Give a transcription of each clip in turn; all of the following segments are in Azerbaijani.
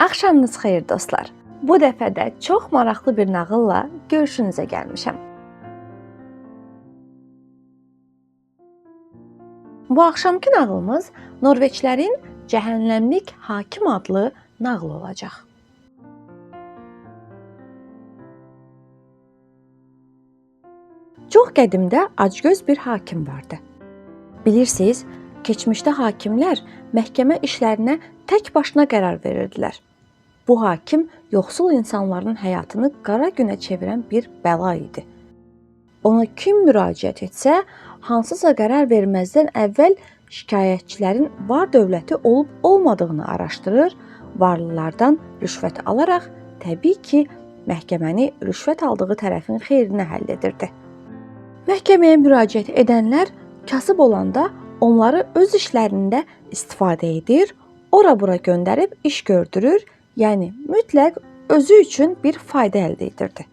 Axşamınız xeyir dostlar. Bu dəfə də çox maraqlı bir nağılla görüşünüzə gəlmişəm. Bu axşamki nağılımız Norveçlərin Cəhənnəmlik Hakim adlı nağıl olacaq. Çox qədimdə acgöz bir hakim vardı. Bilirsiniz, keçmişdə hakimlər məhkəmə işlərinə tək başına qərar verirdilər. Bu hakim yoxsul insanların həyatını qara günə çevirən bir bəla idi. Ona kim müraciət etsə, hansısa qərar verməzdən əvvəl şikayətçilərin var dövləti olub olmadığını araşdırır, varlılardan rüşvət alaraq təbii ki, məhkəməni rüşvət aldığı tərəfin xeyrinə həll edirdi. Məhkəməyə müraciət edənlər kasıb olanda onları öz işlərində istifadə edir, ora-bura göndərib iş gördürür, yəni mütləq özü üçün bir fayda əldə edirdi.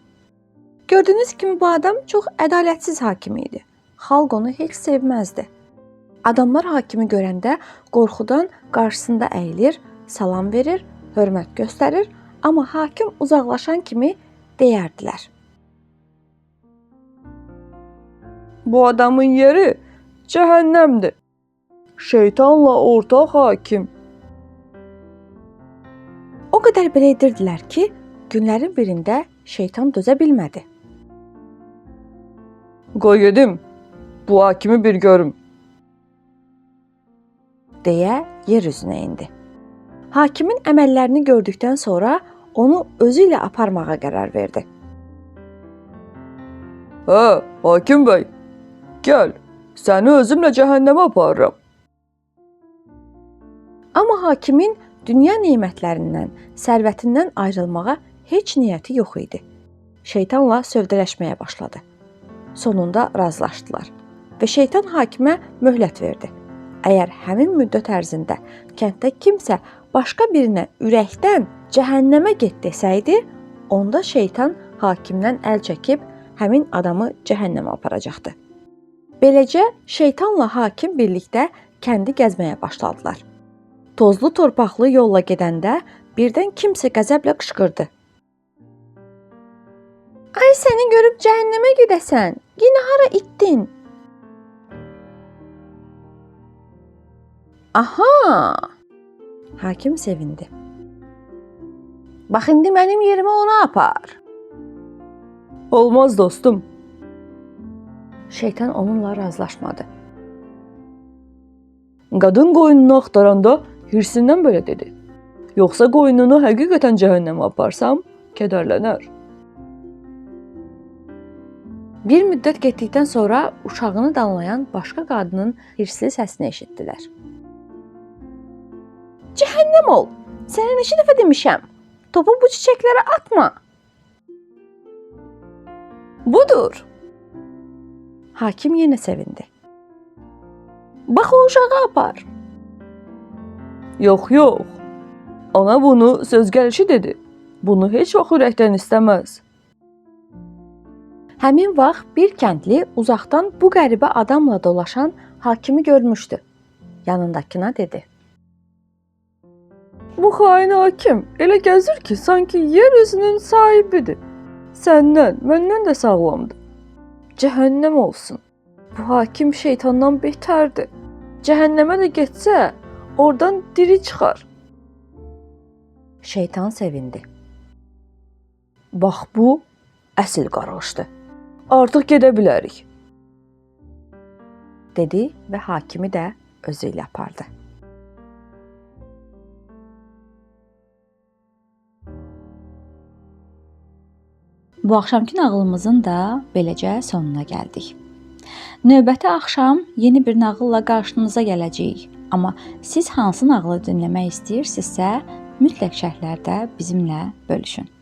Gördüyünüz kimi bu adam çox ədalətsiz hakim idi. Xalq onu heç sevməzdi. Adamlar hakimi görəndə qorxudan qarşısında əyilir, salam verir, hörmət göstərir, amma hakim uzaqlaşan kimi deyərdilər: Bu adamın yeri cəhənnəmdir. Şeytanla ortaq hakim. O qədər belə edirdilər ki, günlərin birində şeytan dözə bilmədi. Qoy gedim, bu hakimi bir görüm, deyə yer üzünə indi. Hakimin əməllərini gördükdən sonra onu özü ilə aparmağa qərar verdi. Hə, hakim bəy, gəl, səni özümlə cəhənnəmə aparıram. Amma hakimin dünya nemətlərindən, sərvətindən ayrılmağa heç niyyəti yox idi. Şeytanla sövdələşməyə başladı. Sonunda razılaşdılar və şeytan hakimə möhlət verdi. Əgər həmin müddət ərzində kənddə kimsə başqa birinə ürəkdən cəhənnəmə get desəydi, onda şeytan hakimdən əl çəkib həmin adamı cəhənnəmə aparacaqdı. Beləcə şeytanla hakim birlikdə kəndi gəzməyə başladılar. Tozlu torpaqlı yolla gedəndə birdən kimsə qəzəblə qışqırdı. Ay səni görüb cəhənnəmə gedəsən. Yenə hara itdin? Aha! Hakim sevindi. Bax indi mənim yerimə onu apar. Olmaz dostum. Şeytan onunla razılaşmadı. Qadın qoyununu axtaranda hirsindən belə dedi. Yoxsa qoyununu həqiqətən cəhənnəmə aparsam, kədərlənər. Bir müddət getdikdən sonra uşağını danlayan başqa qadının hirsli səsini eşitdilər. Cəhənnəm ol! Sənə neçə dəfə demişəm? Topu bu çiçəklərə atma. Budur. Hakim yenə sevindi. Bax o uşağı apar. Yox, yox. Ana bunu söz gəlişi dedi. Bunu heç vaxt ürəkdən istəməz. Həmin vaxt bir kəndli uzaqdan bu qəribə adamla dolaşan hakimi görmüşdü. Yanındakına dedi: Bu xain hakim elə gəzir ki, sanki yer üzünün sahibidir. Səndən, məndən də sağlamdır. Cəhənnəm olsun. Bu hakim şeytandan betərdir. Cəhənnəmə də getsə, oradan diri çıxar. Şeytan sevindi. Bax bu əsl qarğışdır. Artıq gedə bilərik, dedi və hakimi də özü ilə apardı. Bu axşamki nağılımızın da beləcə sonuna gəldik. Növbəti axşam yeni bir nağılla qarşınıza gələcəyik. Amma siz hansı nağılı dinləmək istəyirsinizsə, mütləq şərhlərdə bizimlə bölüşün.